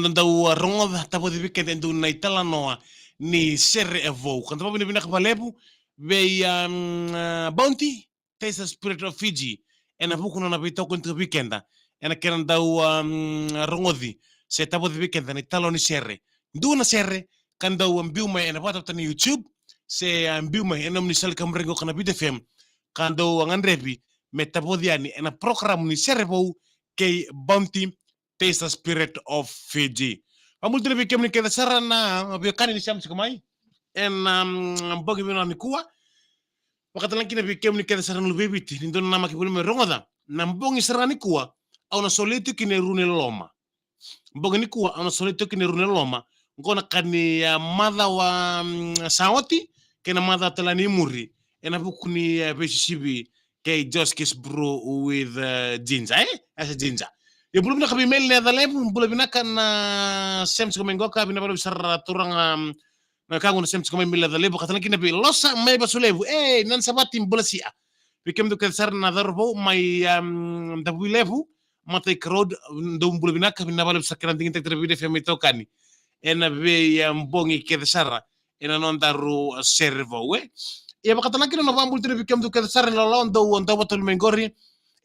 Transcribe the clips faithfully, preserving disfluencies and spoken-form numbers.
da dau, a, rogoca, tavoci vei keda e dua na italanoa ni sere e vou. Ka da vakavinavinaka vakalevu vei, um, a, Bounty, Taste the Spirit of Fiji, ena vuku ni nona veitokoni tiko vei keda ena kena dau, um, rogoci se tavoci vei keda na italanoa ni sere. Dua na sere ka dau, um, biu mai ena vatavata ni YouTube, se, um, biu mai ena nomuni sala ni kaburaki qo ka na Viti F M, ka dau, uh, gadrevi me tavoci yani ena program ni sere vou kei Bounty, Taste the Spirit of Fiji. Vakabula tale vei kemuni kece sara na veiwekani ni sema tiko mai ena, um, bogi vinaka nikua. Vakatalega kina vei kemuni kece sara na luve i Viti ni dou nanamaki voli me rogoca. Na bogi sara ga nikua au na solia tiko kina e rua na iloloma. Bogi nikua au na solia tiko kina e rua na iloloma. Qo na ka ni, a, macawa, mm, sa oti kei na macawa tale ni muri ena vuku ni, a, veisisivi kei Joski's Brew with, a, Ginger, e? Asa Ginger. Ia, bula vinaka vei Meli na yaca levu, bula vinaka na sema tiko mai qo ka vinaka vakalevu sara turaga, mm, na kagu na sema tiko mai Meli na yaca levu, vakatalega kina vei Losa mai Vasu Levu. E, na Savati, bula sia. Vei kemudou kece sara na cauravou mai, um, Davuilevu, Mataika Road, dou bula vinaka, vinaka vakalevu sara kei na digitaki tale na Viti F M itokani ena vei, um, bogi kece sara ena nodaru, a, sere vou, e. Ia, vakatalega kina na vakabula tiko vei kemudou kece sara na lalawa dou, dou vata tale mai qori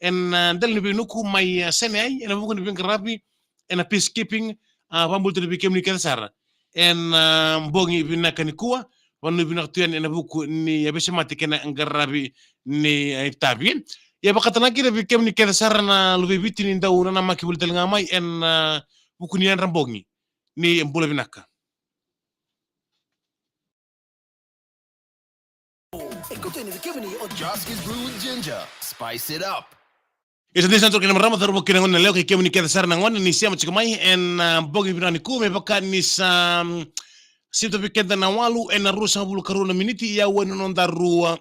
ena, a, dela ni veinuku mai, a, Sene Ai, ena vuku ni veiqaravi ena peacekeeping, a, vakabula tiko vei kemuni kece sara ena, a, bogi vinaka nikua, vanua vinaka tu yani ena vuku ni, a, veisemati kei na qaravi ni, a, itavi. Ia, vakatalega kina vei kemuni kece sara na luve i Viti ni dau nanamaki voli tale ga mai ena, a, vuku ni yadra bogi. Ni bula vinaka. E kauta yani vei kemuni o Joski's Brew with Ginger. Spice it up. Isa, ni sa toro kina marama, cauravou kei na gone, na lewe kei kemuni kece sara na gone ni sema tiko mai ena, a, bogi vinaka nikua, me vaka ni sa, mm, sivita vei keda na walu ena ruasagavulu ka rua na miniti, ia au ena nodaru, a,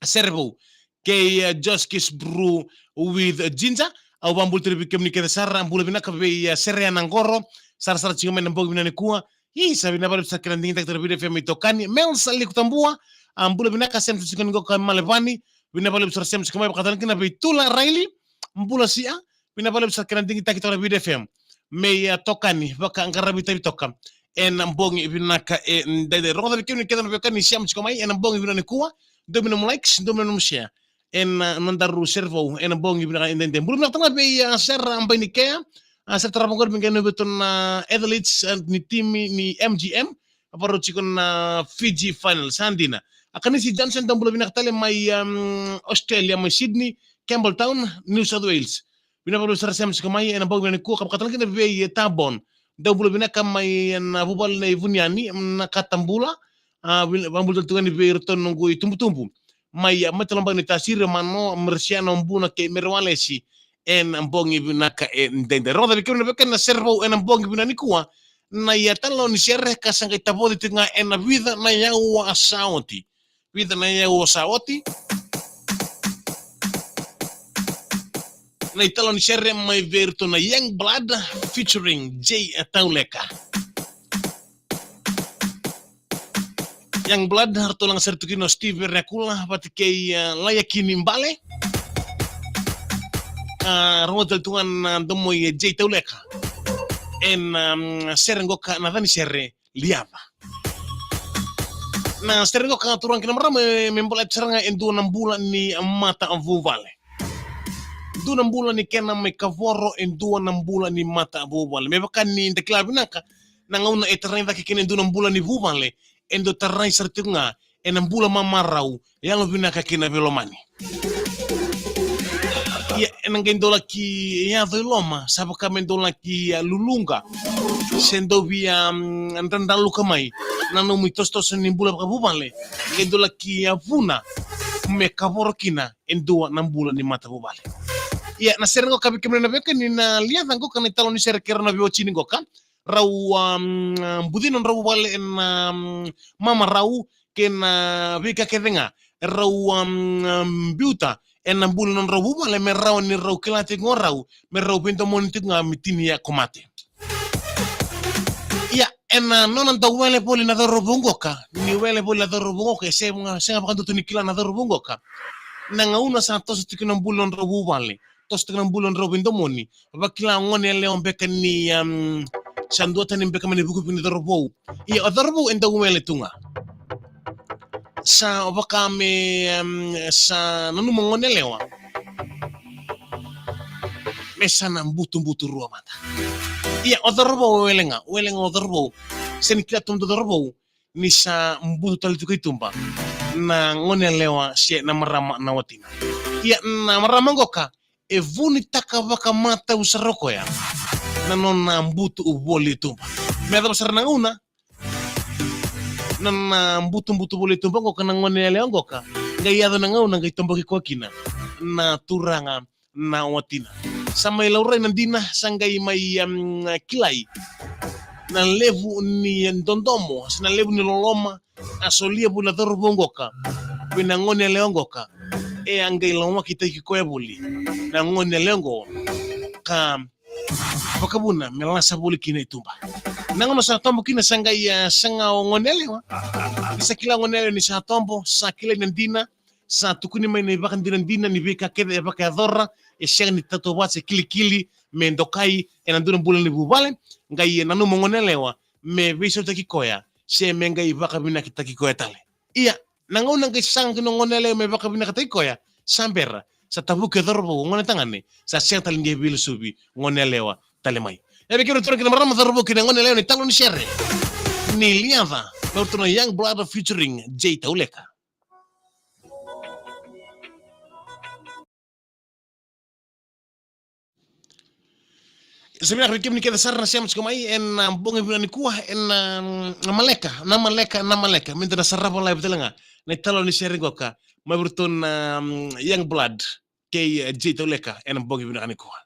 sere vou kei, e, Joski's Brew with Ginger. Au vakabula tale vei kemuni kece sara, bula vinaka vei, e, Serea na Qoro, sarasara tiko mai na bogi vinaka nikua. Isa, vinaka vakalevu sara kei na digitaki tale na Viti F M itokani. Mel Saliku Tabua, a, bula vinaka, sema tiko ni qo ka Malevani. Vinaka vakalevu sara sema tiko mai, vakatalega kina vei Tula Raili, bula sia. Vinaka vakalevu sara kei na digitaki tale na Viti F M. Me, a, tokani vakaqaravi itavi toka ena bogi vinaka edaidai. Rogoca vei kemuni kece na veiwekani ni sema tiko mai ena bogi vinaka nikua. Dou mai nomu likes, dou mai nomu share ena, a, nodaru sere vou ena bogi vinaka edaidai. Bula vinaka talega vei, a, Sera Bainikea, a, Sera tarava qori me qai na vei ratou na athletes, a, ni timi ni M G M, a, varau tiko na Fiji Finals, sa dina. A, Kanisi Johnson, dou bula vinaka tale mai, um, Australia, mai Sydney, Campbelltown, New South Wales. Vinaka vakalevu sara sema tiko mai ena bogi vinaka nikua, ka vakatalega kina vei, e, Tabon. Dou bula vinaka mai ena vuvale nei Vuniani, na Katabula, a, vin-, vakabula tale tu ga yani vei iratou na noqu itubutubu mai, a, mai Talabaki ni Tasiri, Mano, Merisiano, Buna kei Mere Walesi ena bogi vinaka edaidai. Rogoca vei kemuni na veiwekani na sere vou ena bogi vinaka nikua, na italanoa ni sere ka sa qai tavoci tiko ga ena vica na aua sa oti. Vica na aua sa oti. Na italanoa ni sere mai vei iratou na Young Blood featuring Jay Tauleka. Young Blood, ratou lagasere tu kina o Steve Verekula vata kei, e, Laiakini Bale. A, rogoca tale tu ga na domo i, e, Jay Tauleka ena, um, sere qo ka na yaca ni sere Liaca. Na sere qo ka turaga kei na marama, e, me baleta sara ga e dua na bula ni matavuvale. Dua na bula ni kena mai kavoro e dua na bula ni matavuvale. Me vaka ni da kila vinaka, na gauna e tarai cake kina e dua na bula ni vuvale, e dau tarai sara tiko ga ena bula mamarau, yalovinaka kei na veilomani. Ia, ena qai dau laki yaco i loma, sa vaka me dau laki, a, luluqa, se dau via, mm, dradraluka mai na nomu itosotoso ni bula vakavuvale, qai dau laki, a, vuna me kavoro kina e dua na bula ni matavuvale. Ia, na sere qo ka vei kemuni na veiwekani na Liaca qo ka na italanoa ni sere kei rau na veiwatini qo ka rau, um, buci nodrau vuvale ena, um, mamarau kei na veika kece ga rau, um, um, biuta ena bula nodrau vuvale me rawa ni rau kila tiko ga rau me rau veidomoni tiko ga me tinia ko mate. Ia, ena nona dau wele voli na cauravou qoka, ni wele voli na cauravou qoka, e sega, sega vakadutu ni kila na cauravou qoka na gauna sa toso tiko na bula nodrau vuvale, toso tiko na bula nodrau veidomoni, vakila gone yalewa beka ni, um, Sa dua tani beka mai na vukivuki ni cauravou. Ia o cauravou e dau wele tu ga. Sa vaka me, em, sa nanuma o goneyalewa me sa na butubutu rua mada. Ia o cauravou e wele ga, wele ga o cauravou. Se ni kila tu mada o cauravou ni sa butu tale tu ki tuba na goneyalewa se na marama na watina. Ia na marama qoka e vunitaka vakamatau sara o koya na nona butu voli tuba. Me yacova sara na gauna na nona butubutu voli tuba qoka na goneyalewa qoka, qai yaco na gauna qai toboki koya kina na turaga na watina. Sa mai laurai na dina, sa qai mai, em, kilai na levu ni dodomo se na levu ni loloma a solia voli na cauravou qoka vei na goneyalewa qoka. E a qai lawakitaki koya voli na goneyalewa qo ka vakavuna me lasa voli kina i tuba. Na gauna sa tobo kina sa qai, e, saga o goneyalewa. Ni sa kila o goneyalewa ni sa tobo, sa kilai na dina, sa tukuni mai na ivakadinadina ni veika kece e vakayacora, e sega ni tautauvata se kilikili me dokai ena dua na bula ni vuvale. Qai nanuma o goneyalewa me veisautaki koya se me qai vakavinakataki koya tale. Ia na gauna qai saga kina o goneyalewa me vakavinakataki koya, sa bera, sa tavuki o cauravou, o gonetagane sa sega tale ni qai veilesuvi goneyalewa tale mai. Ia vei keirau turaga kei na marama, cauravou kei na goneyalewa, na italanoa ni sere ni Liaca, me ratou na Young Blood featuring Jay Tauleka. Sa vinaka vei kemuni kece sara na sema tiko mai ena, a, bogi vinaka nikua ena, a, na Maleka, na Maleka, na Maleka. Me da na sarava live tale ga na italanoa ni sere qoka mai vei ratou na, a, Young Blood kei, e, Jay Tauleka ena bogi vinaka nikua.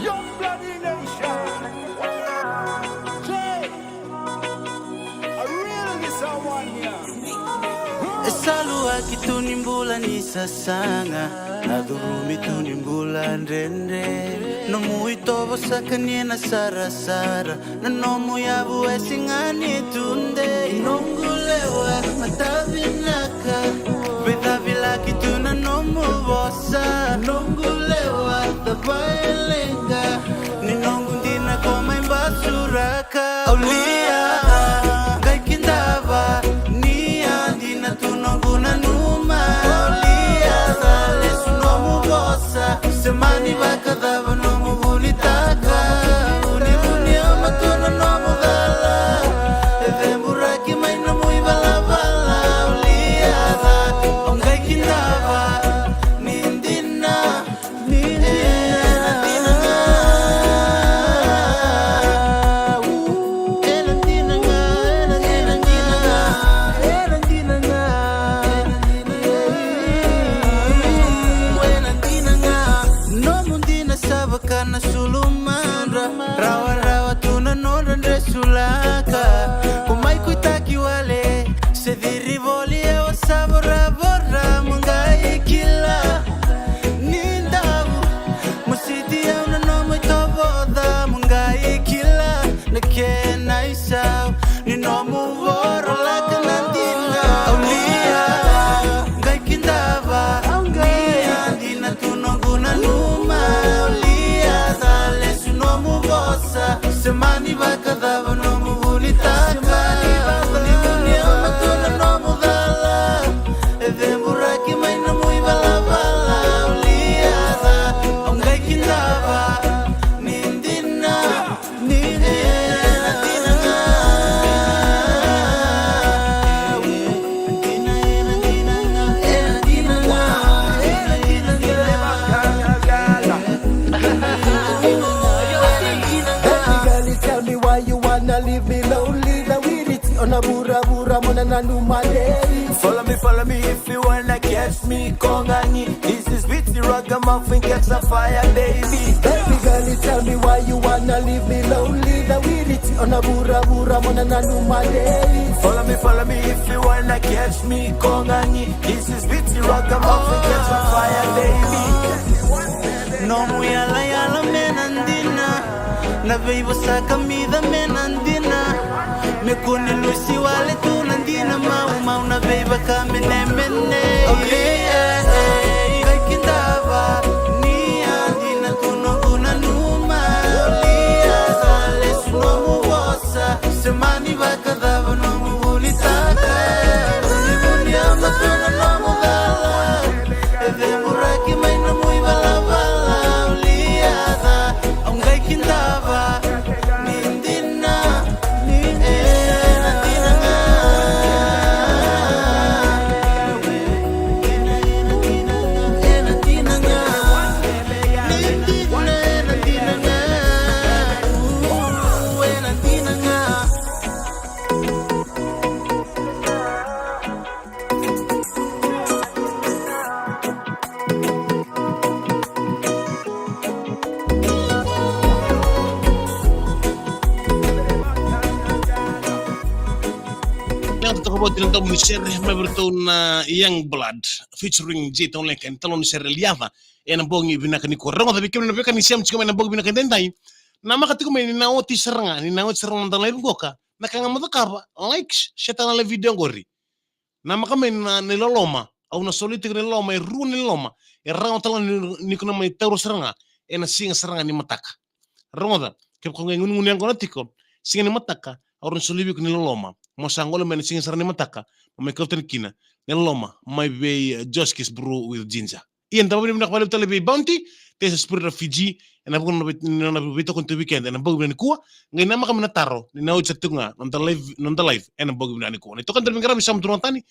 Young Blood Nation. Jay, a real this a one ya. E sa luaki tu ni bula ni sasaga, a curumi tu ni bula dredre. Nomu itovo sa kania na sarasara, na nomu yavu e sega ni tudei. Noqu lewa, matavinaka, veicavilaki tu na nomu vosa. Noqu lewa, cava e leqa, ni noqu dina ko mai basuraka. Au lia, qai kidava, ni a dina tu noqu nanuma. Au lia, sa lesu nomu vosa, se mani vakacava nomu vunitaka. Vunivuni au matua na nomu cala, e ceburaki mai nomu ivalavala. Au lia, au qai kidava, ni dina, ni dina, e, na dina ga. Mona nanuma lei. Follow me, follow me if you wanna catch me. Kongangi, this is Viti Ragamuffin, catch a fire, baby. Baby girl, you tell me why you wanna leave me lonely. The wiriti ona vuravura, mona nanuma lei. Follow me, follow me if you wanna catch me. Kongangi, this is Viti Ragamuffin, catch a fire, baby. Nomu yalayala me na dina, na veivosakamica me na dina. Me kua ni lusi wale tu na dina, maumau na veivakamenemene. Qai kidava ni a dina tu noqu nanuma. Lia sa lesu nomu vosa, se mani vakacava nomu vunitaka. Vunivuni au na tu na nomu cala. E cemuraki mai nomu ivalavala, au lia ca, au qai kidava. Ni dina, ni dina, e na dina ga. E na dina ga. Ni dina, e na dina ga. Ooh, e na dina ga. Ena toka vou na domo ni sere mai vei ratou na Young Blood featuring J Town Leka, ena italanoa ni sere Lia Ca, ena bogi vinaka nikua. Rogoca vei kemuni na veiwekani sema tiko mai ena bogi vinaka edaidai. Namaka tiko mai ni na oti sara ga, ni na oti sara ga na noda live qoka. Na ka ga mo cakava, like, share taka na live video qori. Namaka mai na, na iloloma. Au na soli tiko na iloloma, e rua na iloloma e rawa tale ga ni, ni ko na mai taura sara ga ena siga sara ga ni mataka. Rogoca, kevaka o qai gunugunu yaqona tiko, siga ni mataka, au na soli vei iko na iloloma. Mo sa gole mai na siga sara ni mataka, mo mai kauta yani kina na iloloma mai vei, eh, Joskis Brew with Ginger. Ia, da vakavinavinaka vakalevu tale vei Bounty, Taste the Spirit of Fiji, ena vuku ni nona vei-, nona veitokoni tu weekend ena bogi vinaka nikua. Qai namaka mai na taro, ni na oti sara tiko ga na noda live, na noda live ena bogi vinaka nikua. Na itokani tale vei qaravi Sam Turugatani, ni